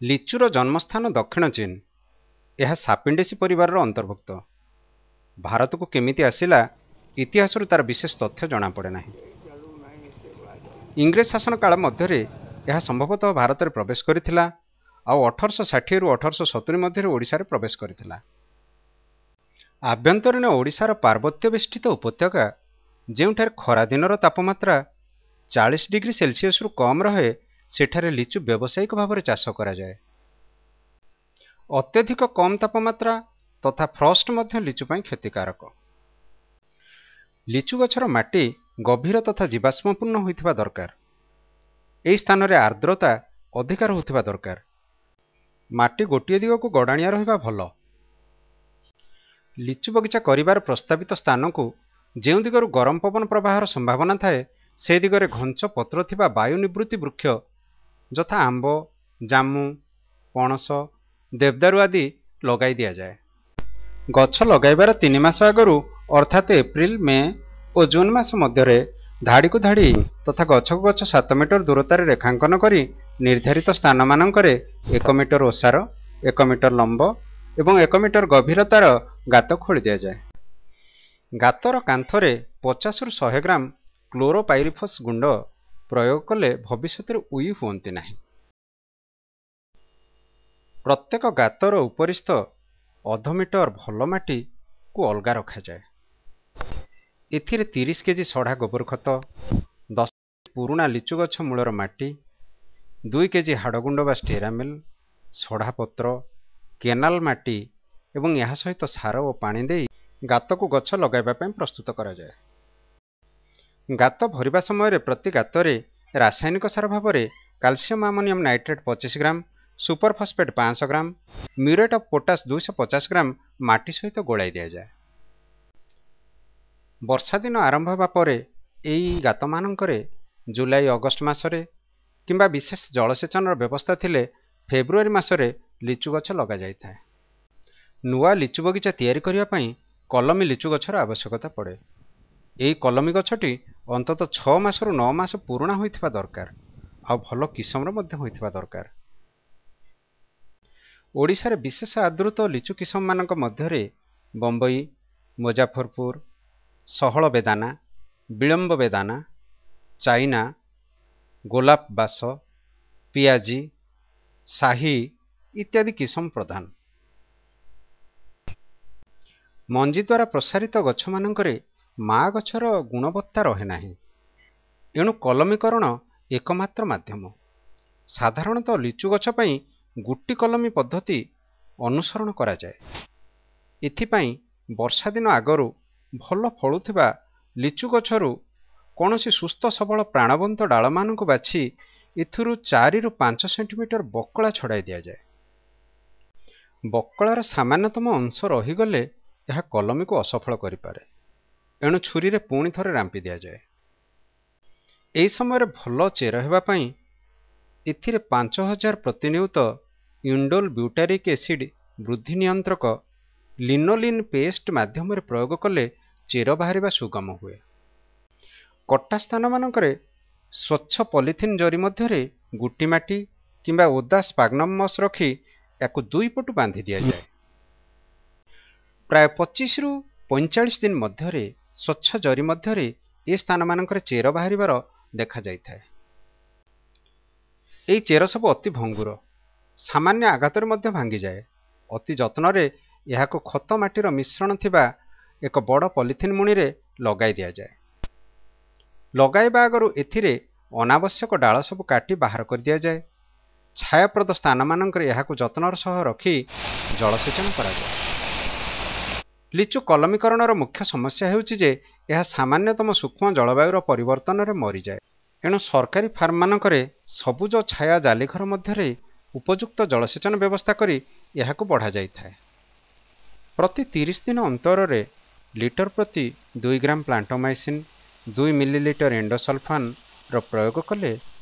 ଲିଚୁର ଜନ୍ମସ୍ଥାନ ଦକ୍ଷିଣ ଚୀନ। ଏହା ସାପିଣ୍ଡେସି ପରିବାରର ଅନ୍ତର୍ଭୁକ୍ତ। ଭାରତକୁ କେମିତି ଆସିଲା, ଇତିହାସରୁ ତାର ବିଶେଷ ତଥ୍ୟ ଜଣାପଡ଼େ ନାହିଁ। ଇଂରେଜ ଶାସନ କାଳ ମଧ୍ୟରେ ଏହା ସମ୍ଭବତଃ ଭାରତରେ ପ୍ରବେଶ କରିଥିଲା ଆଉ 1860ରୁ 1870 ମଧ୍ୟରେ ଓଡ଼ିଶାରେ ପ୍ରବେଶ କରିଥିଲା। ଆଭ୍ୟନ୍ତରୀଣ ଓଡ଼ିଶାର ପାର୍ବତ୍ୟ ବେଷ୍ଟିତ ଉପତ୍ୟକା, ଯେଉଁଠାରେ ଖରାଦିନର ତାପମାତ୍ରା 40 ଡିଗ୍ରୀ ସେଲସିୟସରୁ କମ୍ ରହେ, ସେଠାରେ ଲିଚୁ ବ୍ୟବସାୟିକ ଭାବରେ ଚାଷ କରାଯାଏ। ଅତ୍ୟଧିକ କମ୍ ତାପମାତ୍ରା ତଥା ଫ୍ରଷ୍ଟ ମଧ୍ୟ ଲିଚୁ ପାଇଁ କ୍ଷତିକାରକ। ଲିଚୁ ଗଛର ମାଟି ଗଭୀର ତଥା ଜୀବାଶ୍ମପୂର୍ଣ୍ଣ ହୋଇଥିବା ଦରକାର। ଏହି ସ୍ଥାନରେ ଆର୍ଦ୍ରତା ଅଧିକା ରହୁଥିବା ଦରକାର। ମାଟି ଗୋଟିଏ ଦିଗକୁ ଗଡ଼ାଣିଆ ରହିବା ଭଲ। ଲିଚୁ ବଗିଚା କରିବାର ପ୍ରସ୍ତାବିତ ସ୍ଥାନକୁ ଯେଉଁ ଦିଗରୁ ଗରମ ପବନ ପ୍ରବାହର ସମ୍ଭାବନା ଥାଏ, ସେ ଦିଗରେ ଘଞ୍ଚ ପତ୍ର ଥିବା ବାୟୁ ନିବୃତ୍ତି ବୃକ୍ଷ ଯଥା ଆମ୍ବ, ଜାମୁ, ପଣସ, ଦେବଦାରୁ ଆଦି ଲଗାଇ ଦିଆଯାଏ। ଗଛ ଲଗାଇବାର 3 ମାସ ଆଗରୁ, ଅର୍ଥାତ୍ ଏପ୍ରିଲ, ମେ ଓ ଜୁନ୍ ମାସ ମଧ୍ୟରେ ଧାଡ଼ିକୁ ଧାଡ଼ି ତଥା ଗଛକୁ ଗଛ 7 ମିଟର ଦୂରତାରେ ରେଖାଙ୍କନ କରି ନିର୍ଦ୍ଧାରିତ ସ୍ଥାନମାନଙ୍କରେ 1 ମିଟର ଓସାର, 1 ମିଟର ଲମ୍ବ ଏବଂ 1 ମିଟର ଗଭୀରତାର ଗାତ ଖୋଳି ଦିଆଯାଏ। ଗାତର କାନ୍ଥରେ 50ରୁ 100 ଗ୍ରାମ କ୍ଲୋରୋପାଇରିଫସ୍ ଗୁଣ୍ଡ ପ୍ରୟୋଗ କଲେ ଭବିଷ୍ୟତରେ ଉଇ ହୁଅନ୍ତି ନାହିଁ। ପ୍ରତ୍ୟେକ ଗାତର ଉପରିସ୍ଥ ଅଧ ମିଟର ଭଲ ମାଟିକୁ ଅଲଗା ରଖାଯାଏ। ଏଥିରେ 30 କେଜି ସଢ଼ା ଗୋବର ଖତ, 10 ପୁରୁଣା ଲିଚୁ ଗଛ ମୂଳର ମାଟି, 2 କେଜି ହାଡ଼ଗୁଣ୍ଡ ବା ଷ୍ଟେରାମିଲ୍, ସଢ଼ା ପତ୍ର, କେନାଲ ମାଟି ଏବଂ ଏହା ସହିତ ସାର ଓ ପାଣି ଦେଇ ଗାତକୁ ଗଛ ଲଗାଇବା ପାଇଁ ପ୍ରସ୍ତୁତ କରାଯାଏ। ଗାତ ଭରିବା ସମୟରେ ପ୍ରତି ଗାତରେ ରାସାୟନିକ ସାର ଭାବରେ calcium ammonium nitrate 25 gram, super phosphate 500 gram, muriate of potash 250 ଗ୍ରାମ ମାଟି ସହିତ ଗୋଳାଇ ଦିଆଯାଏ। ବର୍ଷା ଦିନ ଆରମ୍ଭ ହେବା ପରେ ଏଇ ଗାତମାନଙ୍କରେ ଜୁଲାଇ ଅଗଷ୍ଟ ମାସରେ କିମ୍ବା ବିଶେଷ ଜଳସେଚନର ବ୍ୟବସ୍ଥା ଥିଲେ ଫେବୃଆରୀ ମାସରେ ଲିଚୁ ଗଛ ଲଗାଯାଇଥାଏ। ନୂଆ ଲିଚୁ ବଗିଚା ତିଆରି କରିବା ପାଇଁ କଲମୀ ଲିଚୁ ଗଛର ଆବଶ୍ୟକତା ପଡ଼େ। ଏହି କଲମୀ ଗଛଟି ଅନ୍ତତଃ 6 ମାସରୁ 9 ମାସ ପୁରୁଣା ହୋଇଥିବା ଦରକାର, ଆଉ ଭଲ କିସମର ମଧ୍ୟ ହୋଇଥିବା ଦରକାର। ଓଡ଼ିଶାରେ ବିଶେଷ ଆଦୃତ ଲିଚୁ କିସମମାନଙ୍କ ମଧ୍ୟରେ ବମ୍ବଇ, ମୁଜାଫରପୁର, ସହଳ ବେଦାନା, ବିଳମ୍ବ ବେଦାନା, ଚାଇନା, ଗୋଲାପ ବାସ, ପିଆଜି, ସାହି ଇତ୍ୟାଦି କିସମ ପ୍ରଧାନ। ମଞ୍ଜି ଦ୍ୱାରା ପ୍ରସାରିତ ଗଛମାନଙ୍କରେ ମା ଗଛର ଗୁଣବତ୍ତା ରହେ ନାହିଁ। ଏଣୁ କଲମୀକରଣ ଏକମାତ୍ର ମାଧ୍ୟମ। ସାଧାରଣତଃ ଲିଚୁ ଗଛ ପାଇଁ ଗୁଟି କଲମୀ ପଦ୍ଧତି ଅନୁସରଣ କରାଯାଏ। ଏଥିପାଇଁ ବର୍ଷା ଦିନ ଆଗରୁ ଭଲ ଫଳୁଥିବା ଲିଚୁ ଗଛରୁ କୌଣସି ସୁସ୍ଥ ସବଳ ପ୍ରାଣବନ୍ତ ଡାଳମାନଙ୍କୁ ବାଛି ଏଥିରୁ 4ରୁ 5 ସେଣ୍ଟିମିଟର ବକଳା ଛଡ଼ାଇ ଦିଆଯାଏ। ବକଳାର ସାମାନ୍ୟତମ ଅଂଶ ରହିଗଲେ ଏହା କଲମୀକୁ ଅସଫଳ କରିପାରେ। ଏଣୁ ଛୁରୀରେ ପୁଣି ଥରେ ରାମ୍ପି ଦିଆଯାଏ। ଏହି ସମୟରେ ଭଲ ଚେର ହେବା ପାଇଁ ଏଥିରେ 5000 ପ୍ରତିନିୟୁତ ଇଣ୍ଡୋଲ ବ୍ୟୁଟାରିକ୍ ଏସିଡ୍ ବୃଦ୍ଧି ନିୟନ୍ତ୍ରକ ଲିନୋଲିନ୍ ପେଷ୍ଟ ମାଧ୍ୟମରେ ପ୍ରୟୋଗ କଲେ ଚେର ବାହାରିବା ସୁଗମ ହୁଏ। କଟା ସ୍ଥାନମାନଙ୍କରେ ସ୍ୱଚ୍ଛ ପଲିଥିନ୍ ଜରି ମଧ୍ୟରେ ଗୁଟି ମାଟି କିମ୍ବା ଓଦା ସ୍ପାଗ୍ନମ୍ ମସ୍ ରଖି ୟାକୁ ଦୁଇ ପଟୁ ବାନ୍ଧି ଦିଆଯାଏ। ପ୍ରାୟ 25ରୁ 45 ଦିନ ମଧ୍ୟରେ ସ୍ୱଚ୍ଛ ଜରି ମଧ୍ୟରେ ଏ ସ୍ଥାନମାନଙ୍କରେ ଚେର ବାହାରିବାର ଦେଖାଯାଇଥାଏ। ଏହି ଚେର ସବୁ ଅତି ଭଙ୍ଗୁର, ସାମାନ୍ୟ ଆଘାତରେ ମଧ୍ୟ ଭାଙ୍ଗିଯାଏ। ଅତି ଯତ୍ନରେ ଏହାକୁ ଖତ ମାଟିର ମିଶ୍ରଣ ଥିବା ଏକ ବଡ଼ ପଲିଥିନ୍ ମୁଣିରେ ଲଗାଇ ଦିଆଯାଏ। ଲଗାଇବା ଆଗରୁ ଏଥିରେ ଅନାବଶ୍ୟକ ଡାଳ ସବୁ କାଟି ବାହାର କରିଦିଆଯାଏ। ଛାୟାପ୍ରଦ ସ୍ଥାନମାନଙ୍କରେ ଏହାକୁ ଯତ୍ନର ସହ ରଖି ଜଳସେଚନ କରାଯାଏ। ଲିଚୁ କଲମୀକରଣର ମୁଖ୍ୟ ସମସ୍ୟା ହେଉଛି ଯେ ଏହା ସାମାନ୍ୟତମ ସୂକ୍ଷ୍ମ ଜଳବାୟୁର ପରିବର୍ତ୍ତନରେ ମରିଯାଏ। ଏଣୁ ସରକାରୀ ଫାର୍ମମାନଙ୍କରେ ସବୁଜ ଛାୟା ଜାଲିଘର ମଧ୍ୟରେ ଉପଯୁକ୍ତ ଜଳସେଚନ ବ୍ୟବସ୍ଥା କରି ଏହାକୁ ବଢ଼ାଯାଇଥାଏ। ପ୍ରତି 30 ଦିନ ଅନ୍ତରରେ ଲିଟର ପ୍ରତି 2 ଗ୍ରାମ ପ୍ଲାଣ୍ଟୋମାଇସିନ୍, 2 ମିଲିଲିଟର ଏଣ୍ଡୋସଲଫାନ୍ର ପ୍ରୟୋଗ କଲେ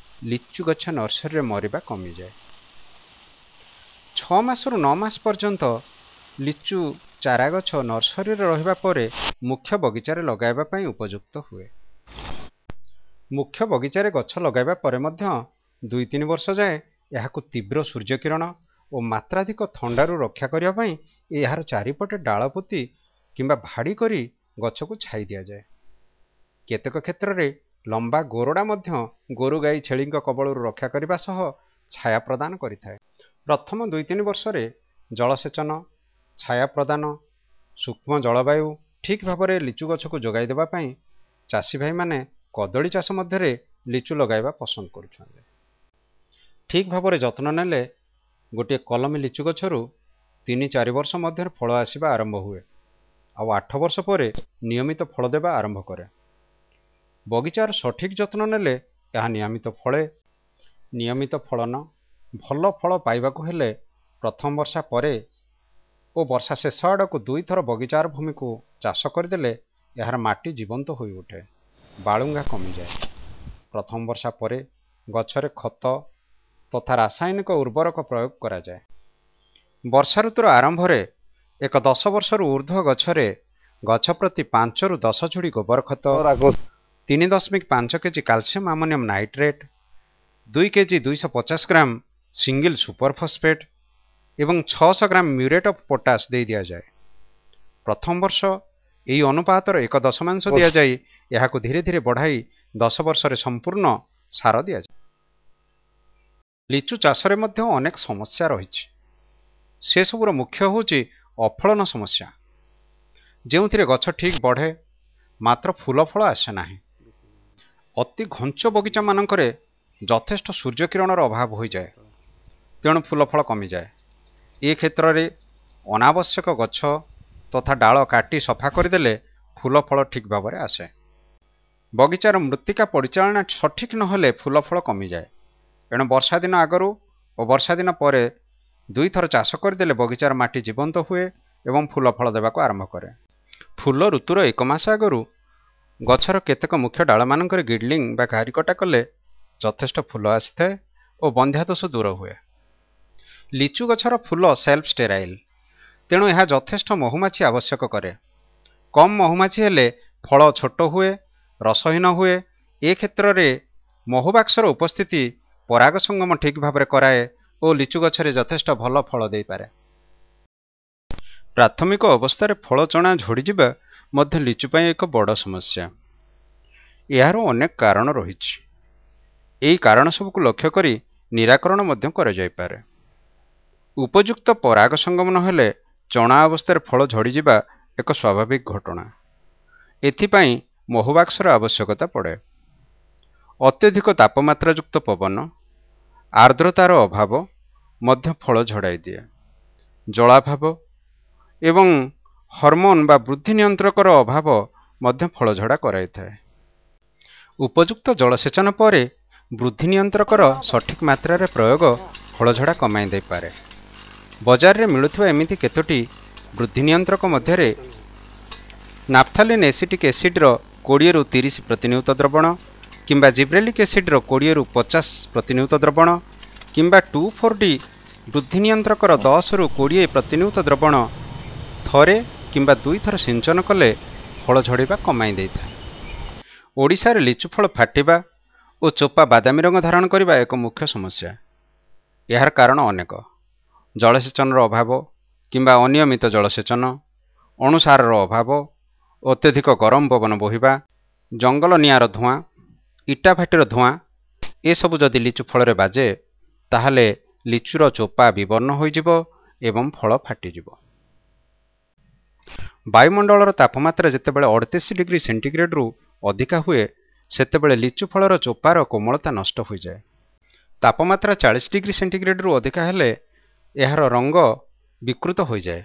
ଲିଚୁ ଗଛ ନର୍ସରୀରେ ମରିବା କମିଯାଏ। 6 ମାସରୁ 9 ମାସ ପର୍ଯ୍ୟନ୍ତ ଲିଚୁ ଚାରା ଗଛ ନର୍ସରୀରେ ରହିବା ପରେ ମୁଖ୍ୟ ବଗିଚାରେ ଲଗାଇବା ପାଇଁ ଉପଯୁକ୍ତ ହୁଏ। ମୁଖ୍ୟ ବଗିଚାରେ ଗଛ ଲଗାଇବା ପରେ ମଧ୍ୟ 2-3 ବର୍ଷ ଯାଏଁ ଏହାକୁ ତୀବ୍ର ସୂର୍ଯ୍ୟକିରଣ ଓ ମାତ୍ରାଧିକ ଥଣ୍ଡାରୁ ରକ୍ଷା କରିବା ପାଇଁ ଏହାର ଚାରିପଟେ ଡାଳ ପୋତି କିମ୍ବା ଭାଡ଼ି କରି ଗଛକୁ ଛାଇ ଦିଆଯାଏ। କେତେକ କ୍ଷେତ୍ରରେ ଲମ୍ବା ଗୋରଡ଼ା ମଧ୍ୟ ଗୋରୁ ଗାଈ ଛେଳିଙ୍କ କବଳରୁ ରକ୍ଷା କରିବା ସହ ଛାୟା ପ୍ରଦାନ କରିଥାଏ। ପ୍ରଥମ 2-3 ବର୍ଷରେ ଜଳସେଚନ, ଛାୟା ପ୍ରଦାନ, ସୂକ୍ଷ୍ମ ଜଳବାୟୁ ଠିକ୍ ଭାବରେ ଲିଚୁ ଗଛକୁ ଯୋଗାଇ ଦେବା ପାଇଁ ଚାଷୀ ଭାଇମାନେ କଦଳୀ ଚାଷ ମଧ୍ୟରେ ଲିଚୁ ଲଗାଇବା ପସନ୍ଦ କରୁଛନ୍ତି। ଠିକ୍ ଭାବରେ ଯତ୍ନ ନେଲେ ଗୋଟିଏ କଲମୀ ଲିଚୁ ଗଛରୁ 3-4 ବର୍ଷ ମଧ୍ୟରେ ଫଳ ଆସିବା ଆରମ୍ଭ ହୁଏ, ଆଉ 8 ବର୍ଷ ପରେ ନିୟମିତ ଫଳ ଦେବା ଆରମ୍ଭ କରେ। ବଗିଚାର ସଠିକ୍ ଯତ୍ନ ନେଲେ ଏହା ନିୟମିତ ଫଳେ। ନିୟମିତ ଫଳନ, ଭଲ ଫଳ ପାଇବାକୁ ହେଲେ ପ୍ରଥମ ବର୍ଷା ପରେ ଓ ବର୍ଷା ଶେଷ ଆଡ଼କୁ 2 ଥର ବଗିଚାର ଭୂମିକୁ ଚାଷ କରିଦେଲେ ଏହାର ମାଟି ଜୀବନ୍ତ ହୋଇଉଠେ, ବାଳୁଙ୍ଗା କମିଯାଏ। ପ୍ରଥମ ବର୍ଷା ପରେ ଗଛରେ ଖତ ତଥା ରାସାୟନିକ ଉର୍ବରକ ପ୍ରୟୋଗ କରାଯାଏ। ବର୍ଷା ଋତୁର ଆରମ୍ଭରେ ଏକ 10 ବର୍ଷରୁ ଉର୍ଦ୍ଧ୍ୱ ଗଛରେ ଗଛ ପ୍ରତି 5ରୁ 10 ଝୁଡ଼ି ଗୋବର ଖତ, 3.5 KG calcium ammonium nitrate, 2 KG 250 ଗ୍ରାମ ସିଙ୍ଗିଲ୍ ସୁପର ଫସ୍ଫେଟ୍ ଏବଂ 600 ଗ୍ରାମ ମ୍ୟୁରେଟ୍ ଅଫ୍ ପୋଟାସ୍ ଦେଇ ଦିଆଯାଏ। ପ୍ରଥମ ବର୍ଷ ଏହି ଅନୁପାତର 1/10 ଦିଆଯାଇ ଏହାକୁ ଧୀରେ ଧୀରେ ବଢ଼ାଇ 10 ବର୍ଷରେ ସମ୍ପୂର୍ଣ୍ଣ ସାର ଦିଆଯାଏ। ଲିଚୁ ଚାଷରେ ମଧ୍ୟ ଅନେକ ସମସ୍ୟା ରହିଛି। ସେସବୁର ମୁଖ୍ୟ ହେଉଛି ଅଫଳନ ସମସ୍ୟା, ଯେଉଁଥିରେ ଗଛ ଠିକ୍ ବଢ଼େ, ମାତ୍ର ଫୁଲ ଫଳ ଆସେ ନାହିଁ। ଅତି ଘଞ୍ଚ ବଗିଚାମାନଙ୍କରେ ଯଥେଷ୍ଟ ସୂର୍ଯ୍ୟକିରଣର ଅଭାବ ହୋଇଯାଏ, ତେଣୁ ଫୁଲ ଫଳ କମିଯାଏ। ଏ କ୍ଷେତ୍ରରେ ଅନାବଶ୍ୟକ ଗଛ ତଥା ଡାଳ କାଟି ସଫା କରିଦେଲେ ଫୁଲ ଫଳ ଠିକ୍ ଭାବରେ ଆସେ। ବଗିଚାର ମୃତ୍ତିକା ପରିଚାଳନା ସଠିକ୍ ନହେଲେ ଫୁଲ ଫଳ କମିଯାଏ। ଏଣୁ ବର୍ଷା ଦିନ ଆଗରୁ ଓ ବର୍ଷା ଦିନ ପରେ 2 ଥର ଚାଷ କରିଦେଲେ ବଗିଚାର ମାଟି ଜୀବନ୍ତ ହୁଏ ଏବଂ ଫୁଲ ଫଳ ଦେବାକୁ ଆରମ୍ଭ କରେ। ଫୁଲ ଋତୁର 1 ମାସ ଆଗରୁ ଗଛର କେତେକ ମୁଖ୍ୟ ଡାଳମାନଙ୍କରେ ଗିଡଲିଂ ବା ଘାରି କଟା କଲେ ଯଥେଷ୍ଟ ଫୁଲ ଆସିଥାଏ ଓ ବନ୍ଧ୍ୟା ଦୋଷ ଦୂର ହୁଏ। ଲିଚୁ ଗଛର ଫୁଲ ସେଲ୍ଫ ଷ୍ଟେରାଇଲ୍, ତେଣୁ ଏହା ଯଥେଷ୍ଟ ମହୁମାଛି ଆବଶ୍ୟକ କରେ। କମ୍ ମହୁମାଛି ହେଲେ ଫଳ ଛୋଟ ହୁଏ, ରସହୀନ ହୁଏ। ଏ କ୍ଷେତ୍ରରେ ମହୁବାକ୍ସର ଉପସ୍ଥିତି ପରାଗ ସଙ୍ଗମ ଠିକ୍ ଭାବରେ କରାଏ ଓ ଲିଚୁ ଗଛରେ ଯଥେଷ୍ଟ ଭଲ ଫଳ ଦେଇପାରେ। ପ୍ରାଥମିକ ଅବସ୍ଥାରେ ଫଳ ଚଣା ଝଡ଼ିଯିବା ମଧ୍ୟ ଲିଚୁ ପାଇଁ ଏକ ବଡ଼ ସମସ୍ୟା। ଏହାର ଅନେକ କାରଣ ରହିଛି। ଏହି କାରଣ ସବୁକୁ ଲକ୍ଷ୍ୟ କରି ନିରାକରଣ ମଧ୍ୟ କରାଯାଇପାରେ। ଉପଯୁକ୍ତ ପରାଗ ସଙ୍ଗମ ନହେଲେ ଚଣା ଅବସ୍ଥାରେ ଫଳ ଝଡ଼ିଯିବା ଏକ ସ୍ୱାଭାବିକ ଘଟଣା। ଏଥିପାଇଁ ମହୁବାକ୍ସର ଆବଶ୍ୟକତା ପଡ଼େ। ଅତ୍ୟଧିକ ତାପମାତ୍ରାଯୁକ୍ତ ପବନ, ଆର୍ଦ୍ରତାର ଅଭାବ ମଧ୍ୟ ଫଳ ଝଡ଼ାଇ ଦିଏ। ଜଳାଭାବ ଏବଂ ହରମୋନ୍ ବା ବୃଦ୍ଧି ନିୟନ୍ତ୍ରକର ଅଭାବ ମଧ୍ୟ ଫଳଝଡ଼ା କରାଇଥାଏ। ଉପଯୁକ୍ତ ଜଳସେଚନ ପରେ ବୃଦ୍ଧି ନିୟନ୍ତ୍ରକର ସଠିକ୍ ମାତ୍ରାରେ ପ୍ରୟୋଗ ଫଳଝଡ଼ା କମାଇ ଦେଇପାରେ। ବଜାରରେ ମିଳୁଥିବା ଏମିତି କେତୋଟି ବୃଦ୍ଧି ନିୟନ୍ତ୍ରକ ମଧ୍ୟରେ ନାଫଥାଲିନ୍ ଏସିଟିକ୍ ଏସିଡ୍ର 20ରୁ 30 ପ୍ରତିନିୟୁତ ଦ୍ରବଣ କିମ୍ବା ଜିବ୍ରେଲିକ୍ ଏସିଡ୍ର 20ରୁ 50 ପ୍ରତିନିୟୁତ ଦ୍ରବଣ କିମ୍ବା 2,4-ଡି ବୃଦ୍ଧି ନିୟନ୍ତ୍ରକର 10ରୁ 20 ପ୍ରତିନିୟୁତ ଦ୍ରବଣ ଥରେ କିମ୍ବା ଦୁଇଥର ସିଞ୍ଚନ କଲେ ଫଳ ଝଡ଼ିବା କମାଇ ଦେଇଥାଏ। ଓଡ଼ିଶାରେ ଲିଚୁ ଫଳ ଫାଟିବା ଓ ଚୋପା ବାଦାମୀ ରଙ୍ଗ ଧାରଣ କରିବା ଏକ ମୁଖ୍ୟ ସମସ୍ୟା। ଏହାର କାରଣ ଅନେକ। ଜଳସେଚନର ଅଭାବ କିମ୍ବା ଅନିୟମିତ ଜଳସେଚନ, ଅଣୁସାରର ଅଭାବ, ଅତ୍ୟଧିକ ଗରମ ପବନ ବୋହିବା, ଜଙ୍ଗଲ ନିଆଁର ଧୂଆଁ, ଇଟା ଭାଟିର ଧୂଆଁ, ଏସବୁ ଯଦି ଲିଚୁ ଫଳରେ ବାଜେ, ତାହେଲେ ଲିଚୁର ଚୋପା ବିବର୍ଣ୍ଣ ହୋଇଯିବ ଏବଂ ଫଳ ଫାଟିଯିବ। ବାୟୁମଣ୍ଡଳର ତାପମାତ୍ରା ଯେତେବେଳେ 38 ଡିଗ୍ରୀ ସେଣ୍ଟିଗ୍ରେଡରୁ ଅଧିକା ହୁଏ, ସେତେବେଳେ ଲିଚୁ ଫଳର ଚୋପାର କୋମଳତା ନଷ୍ଟ ହୋଇଯାଏ। ତାପମାତ୍ରା 40 ଡିଗ୍ରୀ ସେଣ୍ଟିଗ୍ରେଡରୁ ଅଧିକା ହେଲେ ଏହାର ରଙ୍ଗ ବିକୃତ ହୋଇଯାଏ।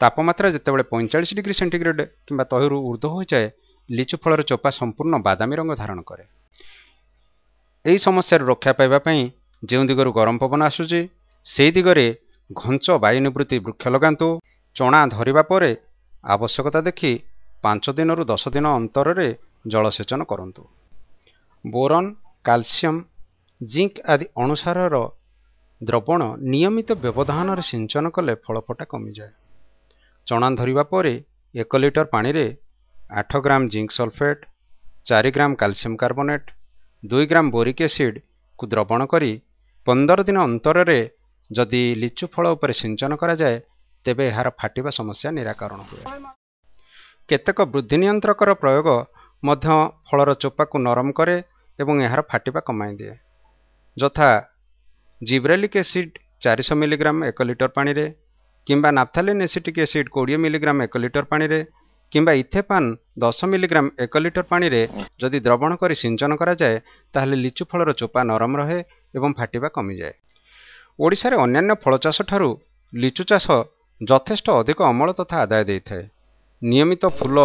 ତାପମାତ୍ରା ଯେତେବେଳେ 45 ଡିଗ୍ରୀ ସେଣ୍ଟିଗ୍ରେଡ କିମ୍ବା ତହିଁରୁ ଉର୍ଦ୍ଧ୍ୱ ହୋଇଯାଏ, ଲିଚୁ ଫଳର ଚୋପା ସମ୍ପୂର୍ଣ୍ଣ ବାଦାମୀ ରଙ୍ଗ ଧାରଣ କରେ। ଏହି ସମସ୍ୟାରୁ ରକ୍ଷା ପାଇବା ପାଇଁ ଯେଉଁ ଦିଗରୁ ଗରମ ପବନ ଆସୁଛି, ସେହି ଦିଗରେ ଘଞ୍ଚ ବାୟୁ ନିବୃତ୍ତି ବୃକ୍ଷ ଲଗାନ୍ତୁ। ଚଣା ଧରିବା ପରେ ଆବଶ୍ୟକତା ଦେଖି 5 ଦିନରୁ 10 ଦିନ ଅନ୍ତରରେ ଜଳସେଚନ କରନ୍ତୁ। ବୋରନ୍, କାଲସିୟମ, ଜିଙ୍କ ଆଦି ଅଣୁସାରର ଦ୍ରବଣ ନିୟମିତ ବ୍ୟବଧାନରେ ସିଞ୍ଚନ କଲେ ଫଳଫଟା କମିଯାଏ। ଚଣା ଧରିବା ପରେ 1 ଲିଟର ପାଣିରେ 8 ଗ୍ରାମ ଜିଙ୍କ ସଲଫେଟ୍, 4 ଗ୍ରାମ କାଲସିୟମ କାର୍ବୋନେଟ୍, 2 ଗ୍ରାମ ବୋରିକ୍ ଏସିଡ୍କୁ ଦ୍ରବଣ କରି 15 ଦିନ ଅନ୍ତରରେ ଯଦି ଲିଚୁ ଫଳ ଉପରେ ସିଞ୍ଚନ କରାଯାଏ, ତେବେ ଏହାର ଫାଟିବା ସମସ୍ୟା ନିରାକରଣ ହୁଏ। କେତେକ ବୃଦ୍ଧି ନିୟନ୍ତ୍ରକର ପ୍ରୟୋଗ ମଧ୍ୟ ଫଳର ଚୋପାକୁ ନରମ କରେ ଏବଂ ଏହାର ଫାଟିବା କମାଇ ଦିଏ, ଯଥା ଜିବ୍ରେଲିକ୍ ଏସିଡ୍ 400 ମିଲିଗ୍ରାମ 1 ଲିଟର ପାଣିରେ, କିମ୍ବା ନାଫଥାଲିନ୍ ଏସିଟିକ୍ ଏସିଡ୍ 20 ମିଲିଗ୍ରାମ 1 ଲିଟର ପାଣିରେ, କିମ୍ବା ଇଥେପାନ୍ 10 ମିଲିଗ୍ରାମ 1 ଲିଟର ପାଣିରେ ଯଦି ଦ୍ରବଣ କରି ସିଞ୍ଚନ କରାଯାଏ, ତାହେଲେ ଲିଚୁ ଫଳର ଚୋପା ନରମ ରହେ ଏବଂ ଫାଟିବା କମିଯାଏ। ଓଡ଼ିଶାରେ ଅନ୍ୟାନ୍ୟ ଫଳ ଚାଷଠାରୁ ଲିଚୁ ଚାଷ ଯଥେଷ୍ଟ ଅଧିକ ଅମଳ ତଥା ଆଦାୟ ଦେଇଥାଏ। ନିୟମିତ ଫୁଲ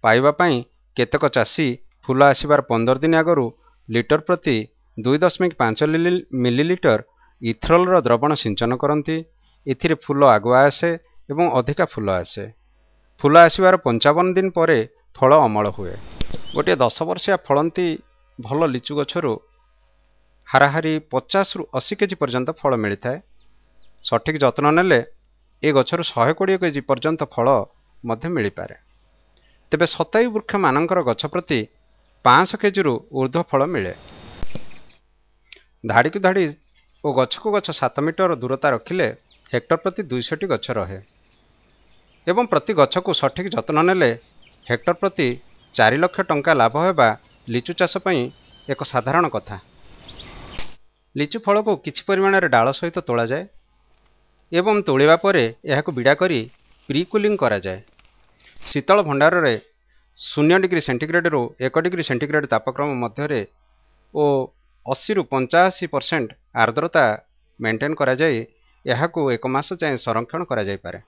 ପାଇବା ପାଇଁ କେତେକ ଚାଷୀ ଫୁଲ ଆସିବାର 15 ଦିନ ଆଗରୁ ଲିଟର ପ୍ରତି 2.5 ମିଲିଲିଟର ଇଥ୍ରଲର ଦ୍ରବଣ ସିଞ୍ଚନ କରନ୍ତି। ଏଥିରେ ଫୁଲ ଆଗୁଆ ଆସେ ଏବଂ ଅଧିକା ଫୁଲ ଆସେ। ଫୁଲ ଆସିବାର 55 ଦିନ ପରେ ଫଳ ଅମଳ ହୁଏ। ଗୋଟିଏ 10 ବର୍ଷିଆ ଫଳନ୍ତି ଭଲ ଲିଚୁ ଗଛରୁ ହାରାହାରି 50ରୁ 80 କେଜି ପର୍ଯ୍ୟନ୍ତ ଫଳ ମିଳିଥାଏ। ସଠିକ୍ ଯତ୍ନ ନେଲେ ଏ ଗଛରୁ 120 କେଜି ପର୍ଯ୍ୟନ୍ତ ଫଳ ମଧ୍ୟ ମିଳିପାରେ। ତେବେ ଶତାୟୁ ବୃକ୍ଷମାନଙ୍କର ଗଛ ପ୍ରତି 500 କେଜିରୁ ଉର୍ଦ୍ଧ୍ୱ ଫଳ ମିଳେ। ଧାଡ଼ିକୁ ଧାଡ଼ି ଓ ଗଛକୁ ଗଛ 7 ମିଟର ଦୂରତା ରଖିଲେ ହେକ୍ଟର ପ୍ରତି 200ଟି ଗଛ ରହେ ଏବଂ ପ୍ରତି ଗଛକୁ ସଠିକ୍ ଯତ୍ନ ନେଲେ ହେକ୍ଟର ପ୍ରତି 4 ଲକ୍ଷ ଟଙ୍କା ଲାଭ ହେବା ଲିଚୁ ଚାଷ ପାଇଁ ଏକ ସାଧାରଣ କଥା। ଲିଚୁ ଫଳକୁ କିଛି ପରିମାଣରେ ଡାଳ ସହିତ ତୋଳାଯାଏ ଏବଂ ତୋଳିବା ପରେ ଏହାକୁ ବିଡ଼ା କରି ପ୍ରି କୁଲିଂ କରାଯାଏ। ଶୀତଳ ଭଣ୍ଡାରରେ 0 ଡିଗ୍ରୀ ସେଣ୍ଟିଗ୍ରେଡ଼ରୁ 1 ଡିଗ୍ରୀ ସେଣ୍ଟିଗ୍ରେଡ଼ ତାପକ୍ରମ ମଧ୍ୟରେ ଓ 80ରୁ 85% ଆର୍ଦ୍ରତା ମେଣ୍ଟେନ୍ କରାଯାଇ ଏହାକୁ 1 ମାସ ଯାଏଁ ସଂରକ୍ଷଣ କରାଯାଇପାରେ।